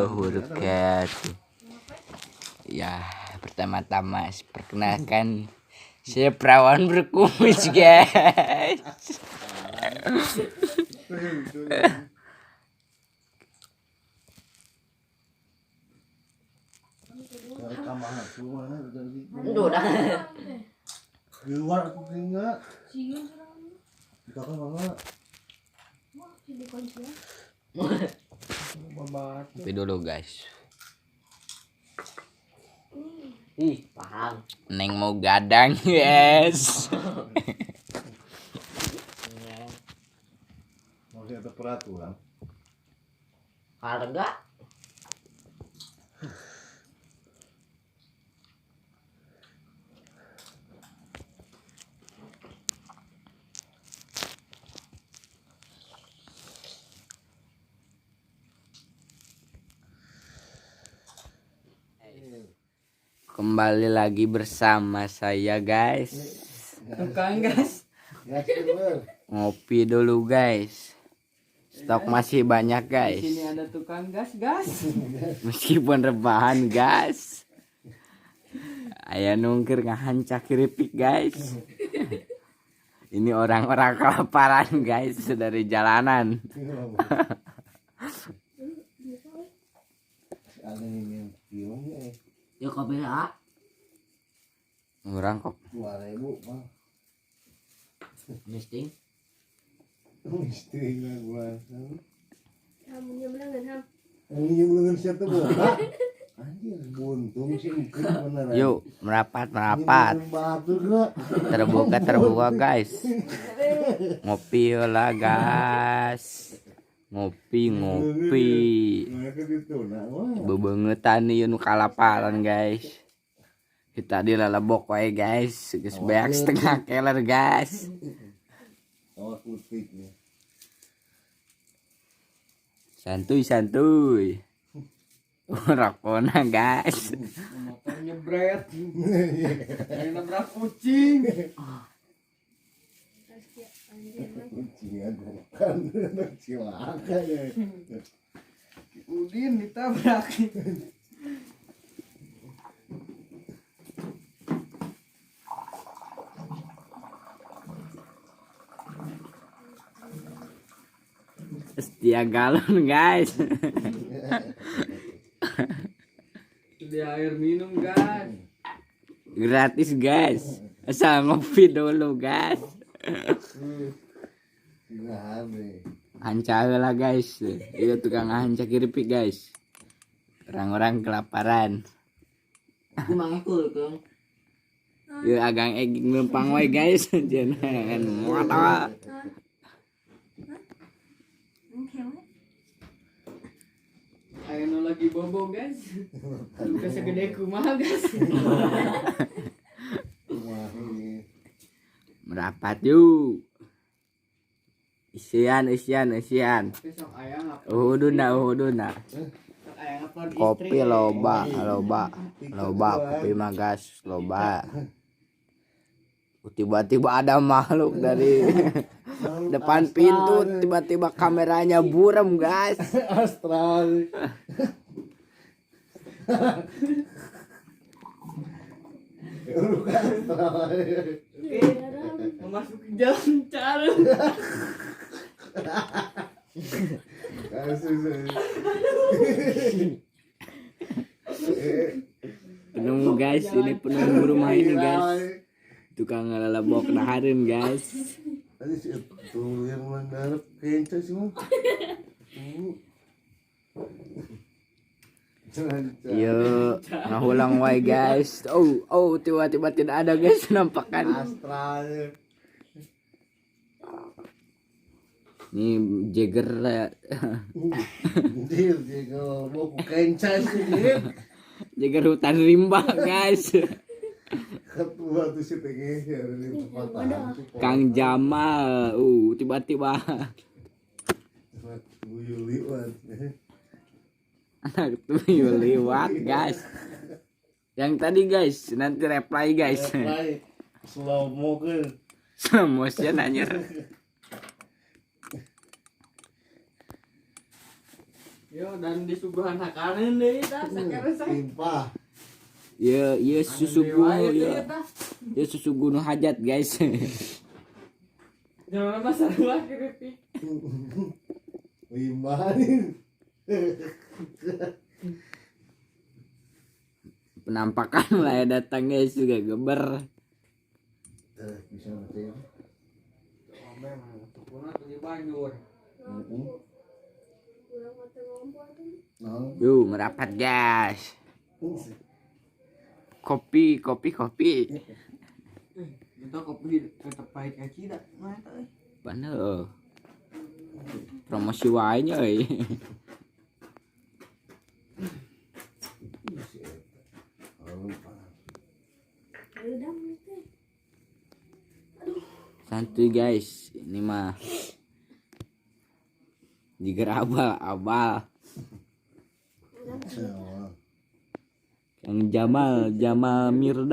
Warahmatullahi wabarakatuh. Ya, pertama-tama perkenalkan saya perawan berkumis, guys. Keluar aku ingat. Kopi dulu, guys. Ih, paham. Neng mau gadang, yes. Mau ada peraturan. Harga. Kembali lagi bersama saya, guys. Tukang gas. Ngopi dulu, guys. Stok masih banyak, guys. Di sini ada tukang gas, gas. Meskipun rebahan, guys. Aya nungkir ngahancak keripik, guys. Ini orang-orang kelaparan, guys, dari jalanan. Ya kopi lah. Orang kok 2000 mah. Misting. Misting lah gua. Kamu nyebelangan, Ham. Nyebelangan siapa bola? Anjir, buntung sih beneran. Yuk, merapat, merapat. Terbuka, terbuka, guys. Ngopi lah, guys. Ngopi, ngopi. Bebengetan nih nu kalaparan, guys. Kita di lalebok wae, guys. Geus beak setengah keler, guys. Santuy, santuy. Rokona, guys. Motor nyebret. Nabrak kucing. Kucingnya bukan cilaka ya. Udin ditabrak. Setia galon, guys. Beli air minum, guys. Gratis, guys. Asal ngopi dulu, guys. Hanca lah, guys. Iya, tukang hanca keripik, guys. Orang-orang kelaparan. Ya agang eging numpang wae, guys. Jangan muat. Ayo nu lagi bobo, guys. Luka segede kumaha, guys. Merapat yuk. Isian, isian, isian. Uhuduna, uhuduna. Kopi loba, loba, loba, kopi magas, loba. Tiba-tiba ada makhluk dari depan pintu, tiba-tiba kameranya buram, guys. Astral. Oke, memasuki jalan calon. Penunggu, guys, ini penunggu rumah ini, guys. Tukang ngelelebok naharin, guys. Tadi si itu yang melanggar kenca sih mah. Yuk, ngahulang wae, guys. Oh, oh, tiba-tiba tidak ada, guys, nampakan. Astral. Ini Jagger ya. Anjir, Jagger mau kenca sih. Jagger hutan rimba, guys. Ketua tuh si TG dari tempatan. Kang Jamal, tiba-tiba. Tuyul liwat. Anak tuyul liwat, guys. Yang tadi, guys, nanti reply, guys. Reply slow motion. Slow motion anjir. Yo dan disuguhan hakaneun deui tah sakeresek. Timpah. Ye ye susugu ya. ye. Ye susugu nu hajat guys. Jangan mah sarua keripik. Lima nih. Penampakan mulai datang guys juga geber. Eh, bisa nanti ya. Ombe mah tukuna tuh banjur. Urang mah teu ngompol tuh. Nah. Yuk merapat guys. Kopi kopi kopi. Itu kopi tetep pahit ka cida. Mah eta euy. Bener. Promosi wae nya euy. Si eta. Oh, lupa. Ayo dam teh. Santuy guys, ini mah digerabal abal. Sama. Kang Jamal Jamal Mirdan.